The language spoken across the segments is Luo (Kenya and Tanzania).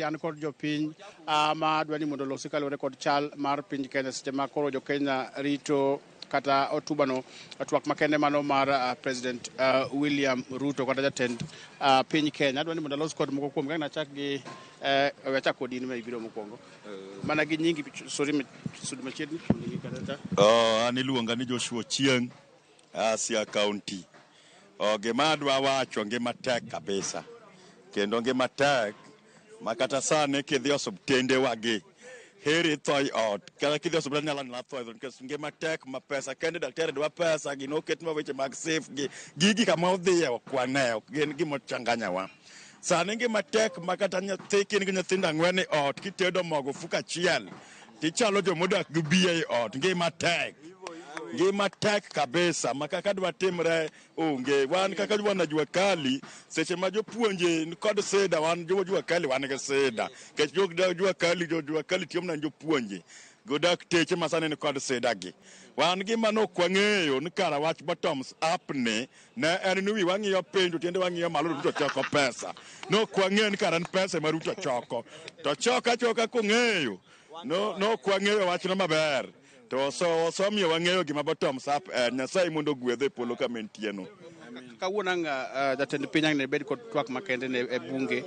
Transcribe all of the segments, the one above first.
An kod jopiny ma dwa ni mondo olosi kaluwore kod chal mar piny Kenya seche ma koro jo Kenya rito kata otubano twak makende mano mar President William Ruto kata jatend piny Kenya. Adwa ni mondo alos kod moko kuom kaka nachak gi we achak kod in ma ibiro mokwongo. Mana gi nyingi, sorry, sud machiegni mondo ing'i kata. Oh, an iluonga ni Joshua Chieng, Siaya County. Oh, gima adwa wacho, ngima tek kabisa. Kendo ngima tek ma kata sani kidhi osuptende wagi heri itho e ot kata kidhi osuptal nyalo nila tho e ot nikech ngima tek ma pesa kende. Daktari dwa pesa, gino oketnwa weche mag SHIF gi gigi kama odhiye ok wane, ok gin gima changanyawa. Sani ngima tek ma kata nyathi kin gi nyithindo 4 e ot, kitedo mogo ofuko achiel tichalo jomodak gi biye e ot. Ngima tek, ngima tek kabisa ma kaka dwa timre onge. Wan kaka wana jua kali, seche ma jopuonje ni kod sida, wan jo jua kali wan gi sida nikech jo jua kali, jo jua kali tiyo mana jopuonje go dakteche ma sani ni kod sida gi. Wan gima nok wang'eyo ni kara wach bottoms up ni ne en ni wi wang'iyo piny to tiende wang'iyo malo. Ruto choko pesa, nok wang'eyo ni kara en pesa ema Ruto choko to choka choka kong'eyo no nok wang'eyo wachno maber to osemiyo wang'eyo gima bottoms up en. Nyasaye mondo ogwedhe e polo kama entieno. Kawuono ang' jatend piny ang' ne bed kod twak makende ne e bunge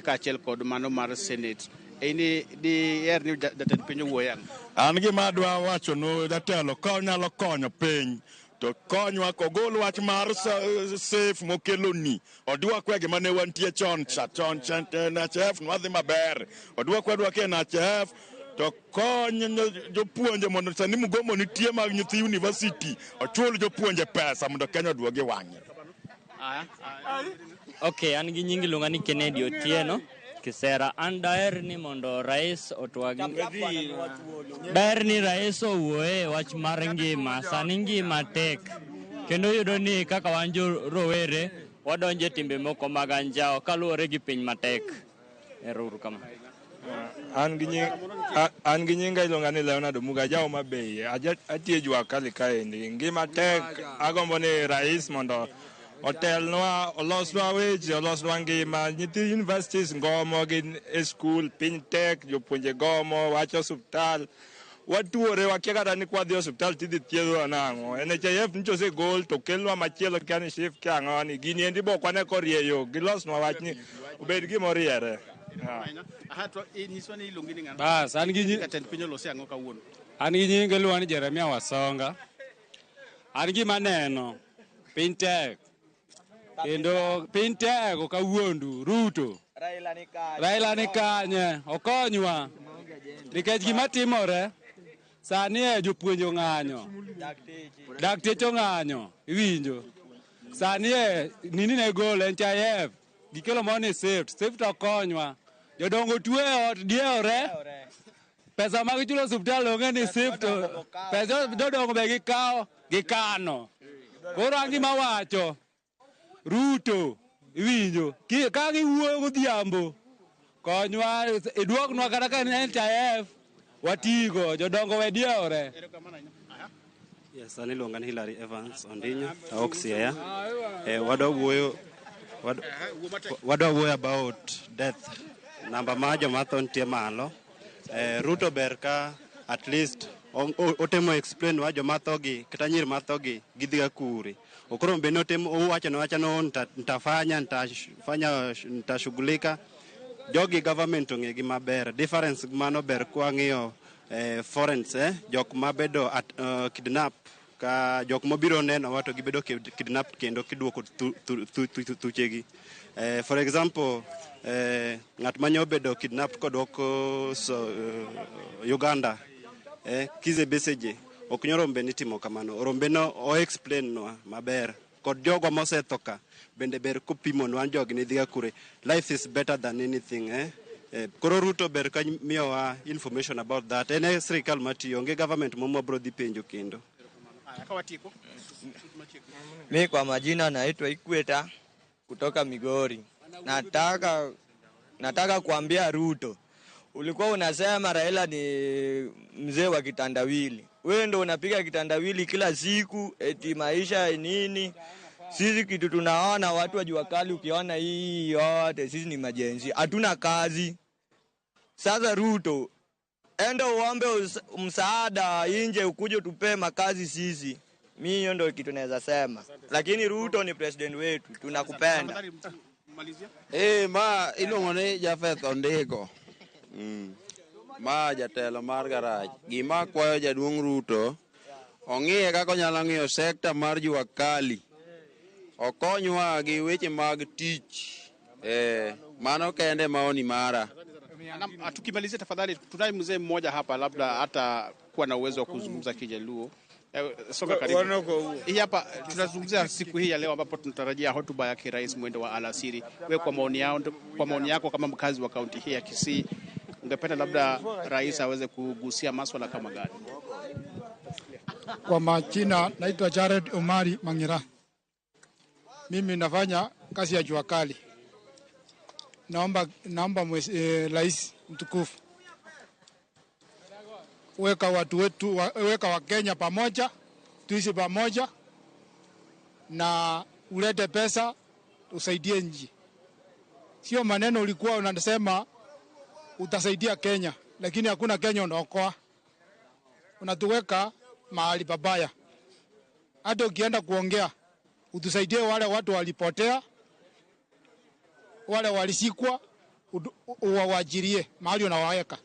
kaachiel kod mano mar Senate. Ini diher ni jatend piny owuoye ang'o? An gima adwa wacho nu jatelo, ka onyalo konyo piny to konywa kogol wach mar SHIF mokeloni, odwokwa gima ne wantie chon cha. Chon cha NHIF nwadhi maber, odwokwa adwoka e NHIF to kony jopuonje mondo sani mgomo nitie mag nyithi university, ochul jopuonje pesa mondo Kenya oduogi wang'e. Ok, an gi nying iluonga ni Kennedy Otieno Kisera. An daher ni mondo rais otwag. Daher ni rais owuoye e wach mar ngima. Sani ngima tek. Kendo iyudo ni kaka wan jo rowere wadonjo e timbe moko mag anjawo kaluwore gi piny matek. Ero uru kamano. An gi nyinga iluonga ni Leonard Omuga, aja Homa Bay. Atiyo e jua kali kaendi. Ngima tek, agombo ni rais mondo otelnwa, olosnwa weche, olosnwa ngima. Nyithi universities gomo gin e skul, piny tek, jopuonje gomo, wach osuptal. Watuore, wakia kata ni kwadhi osuptal tidhi thiedhwa nang'o. NHIF nyocha osegol to kelnwa machielo kia ni SHIF kia ang'o ni. Gini endi be ok wane korieyo, gilosnwa wachni obed gima oriere. Aha, to nyiswa ni iluongi ni ng'ano? Bas, an gi Jatend piny olosi ang'o kawuono? An gi nying iluonga ni Jeremia Wasonga. An gima aneno, piny tek. Kendo piny tek ok awuondu, Ruto. Raila ni kanye, okonywa. Nikech gima timore, sani e jopuonj ong'anyo. Dakteche ong'anyo, iwinjo. Sani e nini ne gol NHIF, gikelo moro ni SHIF, SHIF to okonywa. Jodongo tuo e ot diewore. Pesa mag chulo osiptal onge ni SHIF to pesa jodongo be gikawo gikano. Koro an gima wacho, Ruto, iwinjo, ka giwuoyo godhiambo, konywa iduoknwa kata ka en NHIF watigo, jodongo we diewore. Yes, an iluonga ni Hilary Evans Ondinyo, awuok Siaya. Wadwa wuoyo about death. Namba mar joma tho nitie malo. Ruto ber ka at least otemo explain wa joma tho gi kata nyiri matho gi gidhiga kure. Okoro be notemo owacho no wacha no nitafanya nitashughulika. Jogi government ong'e gi maber. Difference mano ber kwang'iyo foreigns, jok mabedo at, kidnap ka jok mobiro nenowa to gibedo kidnap kendo kiduoko thuchegi. For example, ng'at mane obedo kidnapped kodwok so, Uganda, Kizza Besigye, ok nyoro be nitimo kamano. Orombe no o explain nwa maber kod jogo mosetho ka bende ber kopimonwa ni jogi ne dhiga kure. Life is better than anything, eh? Koro Ruto ber ka miyowa information about that. En e sirikal matiyo, onge government mo mwabro dhi penjo kendo. Aya, ka watieko. Mi kwa majina naitwa Ikweta kutoka Migori. Nataka kuambia Ruto, ulikuwa unasema Raila ni mzee wa kitandawili. Wewe ndo unapiga kitandawili kila siku, eti maisha nini? Sisi kitu tunaona watu wa jua kali, ukiona hii yote sisi ni ma Gen Z, hatuna kazi. Sasa Ruto, enda uombe msaada nje ukuje tupee makazi sisi. Mi hiyo ndio kitu naweza sema, lakini Ruto ni president wetu, tunakupenda. Ma iluongo ni Jafeth Ondiko. Ma jatelo mar garaj. Gima akwayo jaduong' Ruto, ong'iye kaka onyalo ng'iyo sekta mar jua kali. Okonywa gi weche mag tich. Mano kende maoni mara. Tukimalizia tafadhali, tunaye mzee mmoja hapa, labda hata kuwa na uwezo wa kuzungumza Kijaluo. Soka karibu. Hii hapa tunazungumzia siku hii ya leo ambapo tunatarajia hotuba ya rais mwendo wa alasiri. Wewe kwa maoni yako kama mkazi wa kaunti hii ya Kisii, ungependa labda rais aweze kugusia maswala kama gani? Kwa majina naitwa Jared Omari Mangira. Mimi nafanya kazi ya jua kali. Naomba rais mtukufu, weka watu wetu, weka wa Kenya pamoja, tuishi pamoja, na ulete pesa usaidie nchi. Sio maneno ulikuwa unasema utasaidia Kenya, lakini hakuna Kenya unaokoa. Unatuweka mahali pabaya. Hata ukienda kuongea, utusaidie wale watu walipotea, wale walishikwa, uwawajirie mahali unawaweka.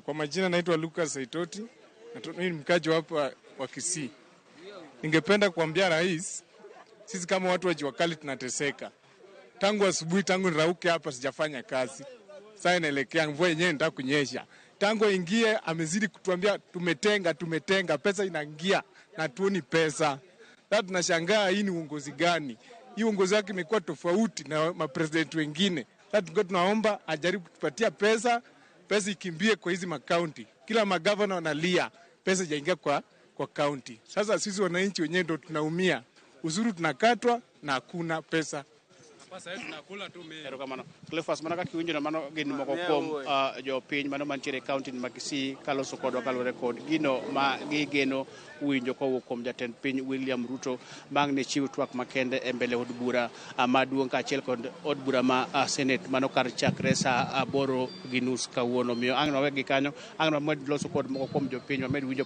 Kwa majina naitwa Lucas Saitoti, mimi ni mkaji hapa wa Kisii. Ningependa kuambia rais, sisi kama watu wa jua kali tunateseka. Tangu asubuhi, tangu nirauke hapa sijafanya kazi. Sasa inaelekea mvua yenyewe inataka kunyesha. Tangu aingie amezidi kutuambia tumetenga, pesa inaingia na tuoni pesa. Sasa tunashangaa hii ni uongozi gani? Hii uongozi wake imekuwa tofauti na mapresident wengine. Sasa tulikuwa tunaomba ajaribu kutupatia pesa, pesa ikimbie kwa hizi makaunti. Kila magavana wanalia, pesa haijaingia kwa kaunti. Sasa sisi wananchi wenyewe ndio tunaumia. Ushuru tunakatwa na hakuna pesa. Erokamano. Cleophas, mana kaka iwinjo mano gin moko kuom jopiny mano mantiere e kaunti ma Kisii kaloso kodwa kaluwore kod gino ma gigeno winjo kowuok kuom jatend piny William Ruto bang' ne chiw twak makende e mbele od bura maduong' kaachiel kod od bura ma Senate mano kar chakre saa 8:30 kawuono. Omiyo ang' nawegi kanyo, ang' wamed loso kod moko kuom jopiny wamed winjo.